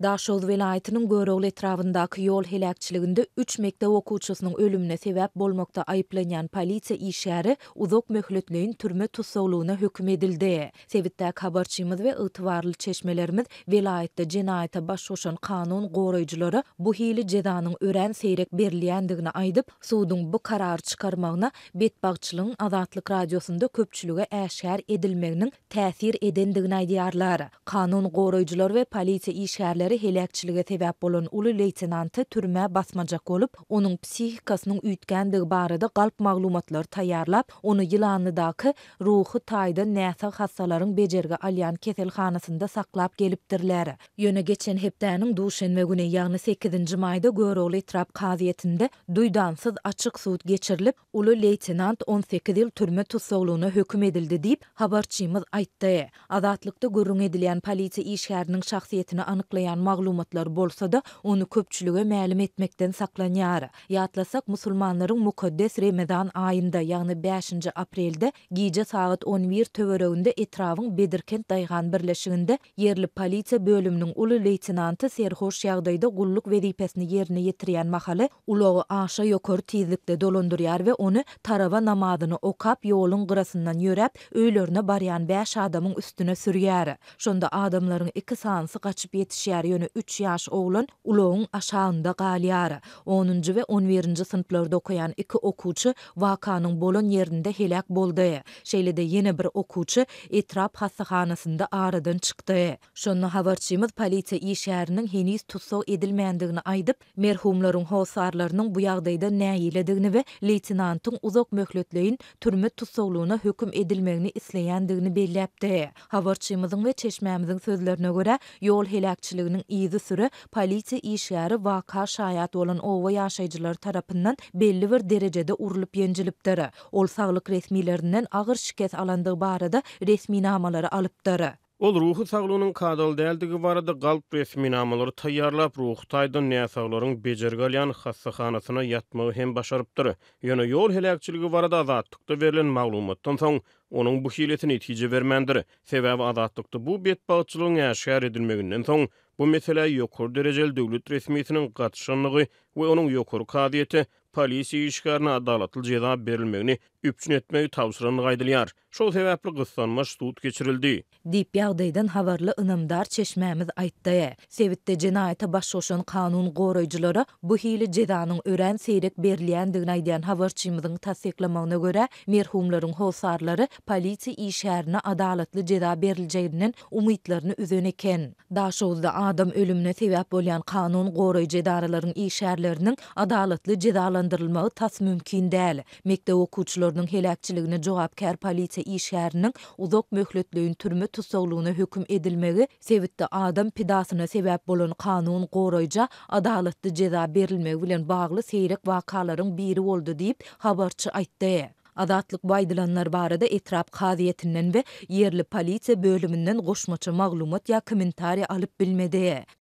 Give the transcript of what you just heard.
Daşoguz welaýatynyň Görogly etrabyndaky ýol heläkçiliginde üç mekdep okuwçysynyň ölümine sebäp bolmakda aýyplanýan polisiýa işgäri uzak möhletleýin türme tussaglygyna höküm edildi. Sebitdäki habarçymyz we ygtybarly çeşmelerimiz welaýatda jenaýata baş goşan kanun goraýjylara bu hili jezanyň örän seýrek berilýändigini aýdyp, suduň bu karary çykarmagyna betbagtçylygyň Azatlyk Radiosynda köpçülige äşgär edilmeginiň täsir edendigini aýdýarlar. Kanun goraýjylar we polisiýa işgärleri heläkçilige sebäp bolan uly leýtenanty türmä basmajak bolup, onuň psihikasynyň üýtgändigi barada galp maglumatlary taýýarlap, ony Ýylanlydaky ruhy taýdan näsag hassalaryň bejergi alýan keselhanasynda saklap gelipdirler. Ýöne geçen hepdäniň duşenbe güni, ýagny sekizinji maýda Görogly etrap kazyýetinde duýdansyz açyk sud geçirilip, uly leýtenant 18 ýyl türme tussaglygyna höküm edildi diýip, habarçymyz aýtdy. Azatlykda gürrüň edilýän polisiýa işgäriniň şahsyýetini anyklaýan maglumatlar bolsa-da, ony köpçülige mälim etmekden saklanýar. Ýatlasak, musulmanlaryň mukaddes Remezan aýynda, ýagny bäşinji aprelde gije sagat on bir töwereginde etrabyň Bedirkent daýhan birleşiginde ýerli polisiýa bölüminiň uly leýtenanty serhoş ýagdaýda gulluk wezipesini ýerine ýetirýän mahaly ulagy aşa ýokary tizlikde dolandyrýar we ony tarawa namazyny okap ýoluň gyrasyndan ýöräp öýlerine barýan bäş adamyň üstüne sürýär. Şonda adamlaryň iki sanysy gaçyp ýetişýär, ýöne üç ýaş oglan ulagyň aşagynda galýar. Onunjy we on birinji synplarda okaýan iki okuwçy wakanyň bolan ýerinde heläk boldy. Şeýle-de ýene bir okuwçy etrap hassahanasynda aradan çykdy. Şonda habarçymyz polisiýa işgäriniň heniz tussag edilmändigini aýdyp, merhumlaryň hossarlarynyň bu ýagdaýdan nägiledigini we leýtenantyň uzak möhletleýin türme tussaglygyna höküm edilmegini isleýändigini belläpdi. Habarçymyzyň we çeşmämiziň sözlerine görä, ýol heläkçiliginiň yzysüre polisiýa işgäri waka şaýat bolan oba ýaşaýjylary tarapyndan belli bir derejede urlup-ýenjilipdir. Ol saglyk resmilerinden agyr şikes alandygy barada resminamalary alypdyr. Ol ruhy saglygynyň kadaly däldigi barada galp resminamalary taýýarlap, ruhy taýdan näsaglaryň bejergi alýan hassahanasyna ýatmagy hem başarypdyr. Ýöne ýol heläkçiligi barada Azatlykda berlen maglumatdan soň, onuň bu hilesi netije bermändir. Sebäbi Azatlykda bu betbagtçylygyň äşgär edilmeginden soň, bu meselä ýokary derejeli döwlet resmisiniň gatyşandygy we onuň ýokary kazyýete polisiýa işgärine adalatly jeza berilmegini üpjün etmegi tabşyrandygy aýdylýar. Şol sebäpli gyssanmaç sud geçirildi. Diýip, ýagdaýdan habarly ynamdar çeşmämiz aýtdy. Sebitde jenaýata baş goşan kanun goraýjylara bu hili jezanyň örän seýrek berilýändigini aýdýan habarçymyzyň tassyklamagyna görä, merhumlaryň hossarlary polisiýa işgärine adalatly jeza beriljeginden umytlaryny üzen eken. Daşoguzda adam ölümine sebäp bolýan kanun goraýjy edaralaryň işgärleriniň adalatly jezalandyrylmagy tas mümkin däl. Mekdep okuwçylarynyň heläkçiligine jogapkär polisiýa işgäriniň uzak möhletleýin türme tussaglygyna höküm edilmegi sebitde adam pidasyna sebäp bolan kanun goraýja adalatly jeza berilmegi bilen bagly seýrek wakalaryň biri boldy diýip, habarçy aýtdy. Azatlyk bu aýdylanlar barada etrap kazyýetinden we ýerli polisiýa bölüminden goşmaça maglumat ýa kommentariý alyp bilmedi.